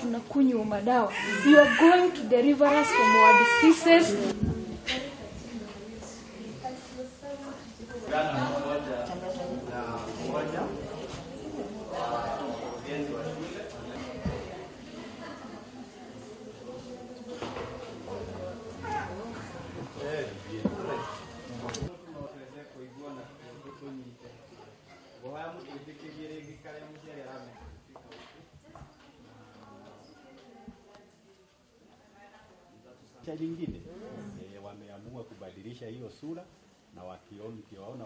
Tunakunywa madawa. You are going to deliver us from our diseases. Cha lingine wameamua kubadilisha hiyo sura na wakiona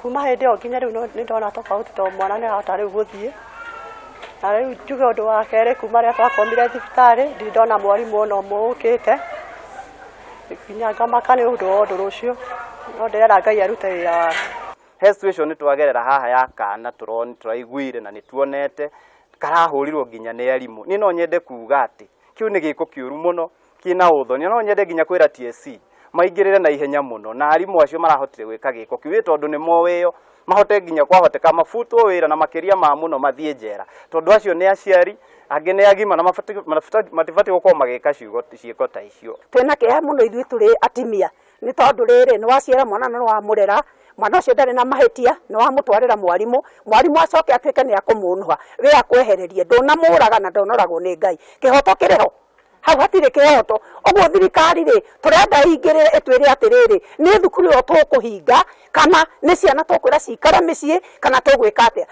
Kuma hĩndĩ ĩyo nginya rĩu nĩ ndona tofauti tondũ mwana nĩ arahota rĩu gũthiĩ. Na rĩu njuge ũndũ wa kerĩ, kuma rĩrĩa twakomire thibitarĩ ndirĩ ndona mwarimũ ona ũmwe ũkĩte, nginya ngamaka nĩ ũndũ wa ũndũ ũcio, no ndĩrera Ngai arute wĩra wake. He situation twagerera haha ya kana tũraiguire na nĩtuonete karahũrirwo nginya nĩ arimũ. Niĩ no nyende kuga atĩ kĩu nĩ gĩko kĩũru mũno kĩna ũthoni. No nyende nginya kwĩra TSC maingĩrĩre na ihenya mũno na arimũ acio marahotire gwĩka gĩko kĩu ĩ tondũ nĩ moĩyo, mahote nginya kwahoteka mabutwo wĩra na makĩria ma mũno mathiĩ njera, tondũ acio nĩ aciari angĩ nĩ agima na matibatiĩ gũkorwo magĩka ciĩko ta icio. Twĩna kĩeha mũno ithuĩ tũrĩ atimia nĩ tondũ rĩrĩ nĩ waciara mwana na nĩ wamũrera, mwana ũcio ndarĩ na mahĩtia, nĩ wamũtwarĩra mwarimũ, mwarimũ acoke atuĩke nĩ akũmũnũha, we akwehererie, ndũnamũraga na ndũnoragwo nĩ Ngai. Kĩhoto kĩrĩ ho? Hau hatirĩ kĩhoto. Ũguo thirikari rĩ, tũrenda ĩingĩrĩre ĩtwĩre atĩrĩrĩ, nĩ thukuru ĩyo tũkũhinga kana nĩ ciana tũkwĩra cikare mĩciĩ kana tũgwĩka atĩa.